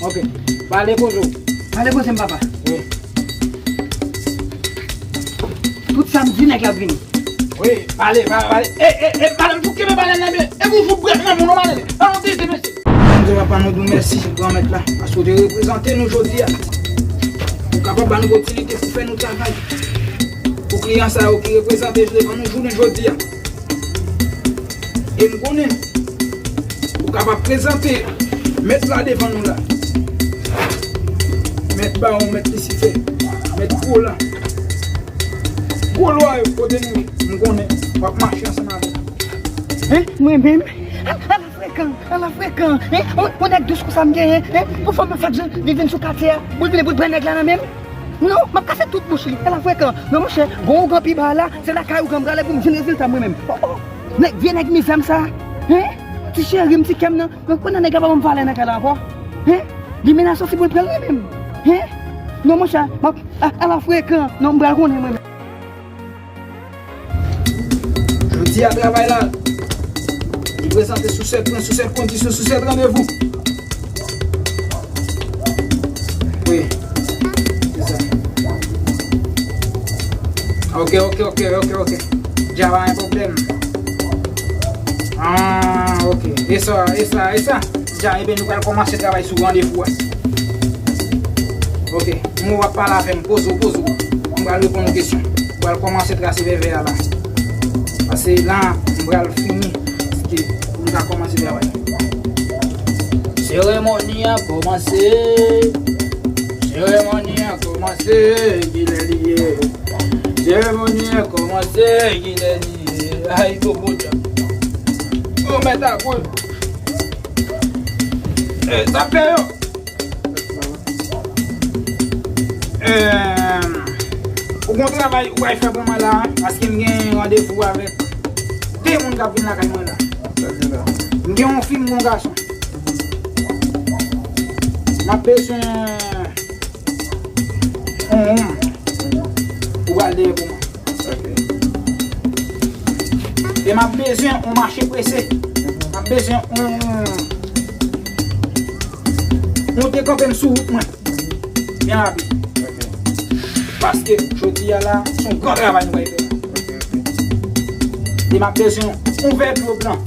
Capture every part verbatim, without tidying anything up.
Ok. Pale poze w. Pale poze m, papa. Wi. Tout sa m di, nèg la ap vini. Wi, pale, pale, pale. E, e, e, madanm, fout kenbe balèn nan, men. E pou fout brèt nan moun, madanm. An, nou tete, mesye. Mwen, papa, nou di w mèsi, Granmèt la, paske w te reprezante nou jodi a. Ou kapab ba nou oportinite pou fè nou travay. Pou kliyan sa yo ki reprezante devan nou jounen jodi a. E m konnen ou kapab prezante mèt la devan nou la. Mèt bawon, mèt Lisifè, mèt gwo la. Gwo lwa yo kote nou ye, m konnen w ap mache ansanm avè nou. Hein? Mwen menm? Ala frekan, ala frekan, hein? On, on nèg dous konsa m genyen, hein? Pou fanm nan fèk li vin sou katye a, pou l vin, pou l pran nèg la nan men m? Non, m ap kase tout bouch li. Ala frekan. Non, monchè, gon ougan pi ba la, se lakay ougan m prale pou m jwenn rezilta mwen menm. Oh, oh. Nèg, vye nèg mizè m sa. Hein? Ti cheri m, ti kè m nan. Mwen konnen nèg la pa ban m valè nan kay la ankò. Hein? Li mennen sòti pou l pran l li menm. Hein? Non, monchè, m ap, a, ala frekan. Non, m pral konnen mwen menm. Jodi a, travay la, li prezante sou sèt pwen, sou sèt kondisyon, sou sèt randevou. Wi, se sa. Ok, ok, ok, ok, ok. Dja pa gen pwoblèm. Ah, ok. E sa, e sa, e sa. Dja, ebyen, nou pral kòmanse travay sou randevou a. Ok. Moun w ap pale avè m, poze w, poze w. M pral reponn ou kesyon. M pral kòmanse trase vèvè a la. Paske la, m pral fini. Paske pou m ka kòmanse travay. Seremoni an kòmanse. Seremoni an kòmanse. Kilè li ye? Seremoni an kòmanse. Kilè li ye? Ay, bobo djab. O, mèt a boul. E, sa fè yo. Ehm, ou gon travay ou pral fè pou mwen la, paske m gen randevou avèk de moun k ap vin lakay mwen la. M gen yon fi, m gen yon gason. M ap bezwen yon, yon, ou pral dèyè pou mwen. Ok. E m ap bezwen yon mache prese. M ap bezwen yon, yon dekanpe m sou wout mwen. Byen rapid. Ok. Paske jodi a la, se yon gran travay nou pral fè la. Ok, ok. E m ap bezwen yon vè dlo blan.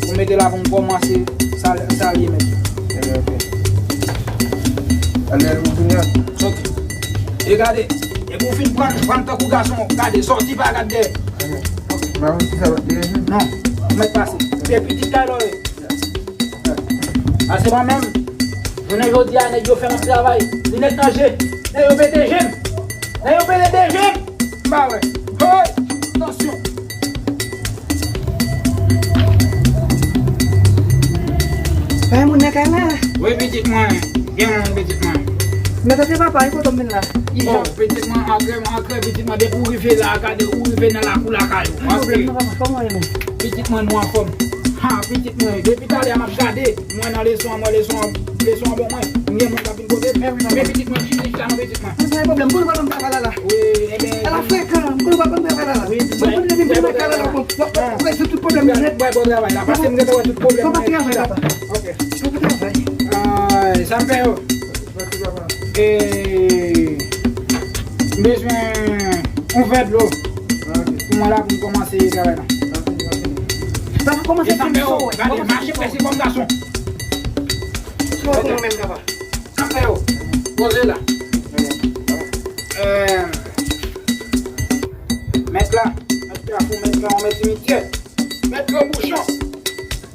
Pou mete la pou m kòmanse sa, sa l ye mèt. Ebyen, ok. Ale, ale, ou fini a? Sòti. E gade, epi ou fin pran, pran tankou gason, gade, sòti pa gade dèyè. Ok. M pa konn si sa va te rezoud. Non, ou mèt pase. Se pitit kay la w ye. A se mwen menm. Jounen jodi a, nèg yo fè m ap travay. Linèt nan je. Nèg yo pete je m. Nèg yo pete je m. M pa wè. Hey! Tansyon. Bay moun nan kay la. Wi, pitit mwen. Gen moun, pitit mwen. Men tande papa, e kote w vin la? Ijan. Oh, pitit mwen, antre, antre, pitit mwen, depi w rive la, gade, ou rive nan lakou lakay ou. Ki pwoblèm nan, papa? Kòman w ye menm? Pitit mwen, nou anfòm. Ha, pitit mwen, depi talè a m ap gade, mwen nan leson an, mwen leson an, leson an bon mwen. M gen moun k ap vin kote m. Men pitit mwen, chif, chif la nan pitit mwen. Mwen pa gen pwoblèm, pou nou pa ban m travay la la. Wi, ebyen. Ala frekan, pou nou pa ban m travay la la. Wi, mwen konn vin pou mwen travay la la, bon, w ap rezoud tout pwoblèm yo nèt. Mwen bon travay la, paske m gentan wè tout pwoblèm yo nèt. Bon travay, papa. Ok. Bon travay. Ay, sa m fè yo. E, m bezwen yon vè dlo pou mwen la pou m kòmanse travay la. Papa, kòmanse fè m cho, wè. Gade, mache prese kòm gason. Cho pou mwen menm, papa. Sa m fè yo. Poze la. Eh, mèt la, mèt la, pou mèt la, yon mèt imityè. Mèt Gran Bouchon,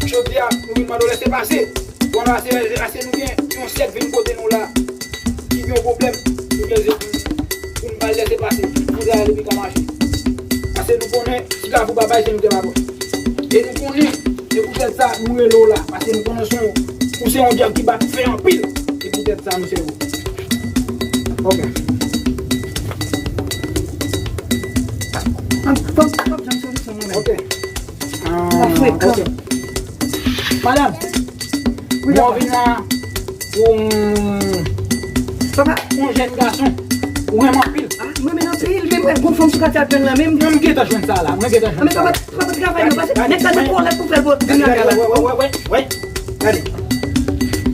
jodi a, nou vin mande w lèsepase. Bon, nou ase, ase nou gen yon syèk vin kote nou la, ki gen yon pwoblèm, nou bezwen pou, pou n ba l lèsepase, pou travay li pi ka mache. Paske nou konnen, si Kafou pa bay, se nou te pa pran. E nou konnen, se poutèt sa, nou rele w la, paske nou konnen se yon, ou se yon dyab ki bat fè anpil, se poutèt sa nou sèvi w. Ok. Fòk, fòk jwenn solisyon nou menm. Ok. Ah, ok. Madanm, mwen vin la pou yon jèn gason ou renmen anpil. Ah, mwen renmen anpil, men mwen gon fanm sou katye ap jwenn lan menm. Mwen gentan jwenn sa la, mwen gentan jwenn sa la. Papa, travay nou, paske nèg sa gen kòlèt pou fè l pou vin lakay la. Wè, wè, wè, wè, wè. Gade.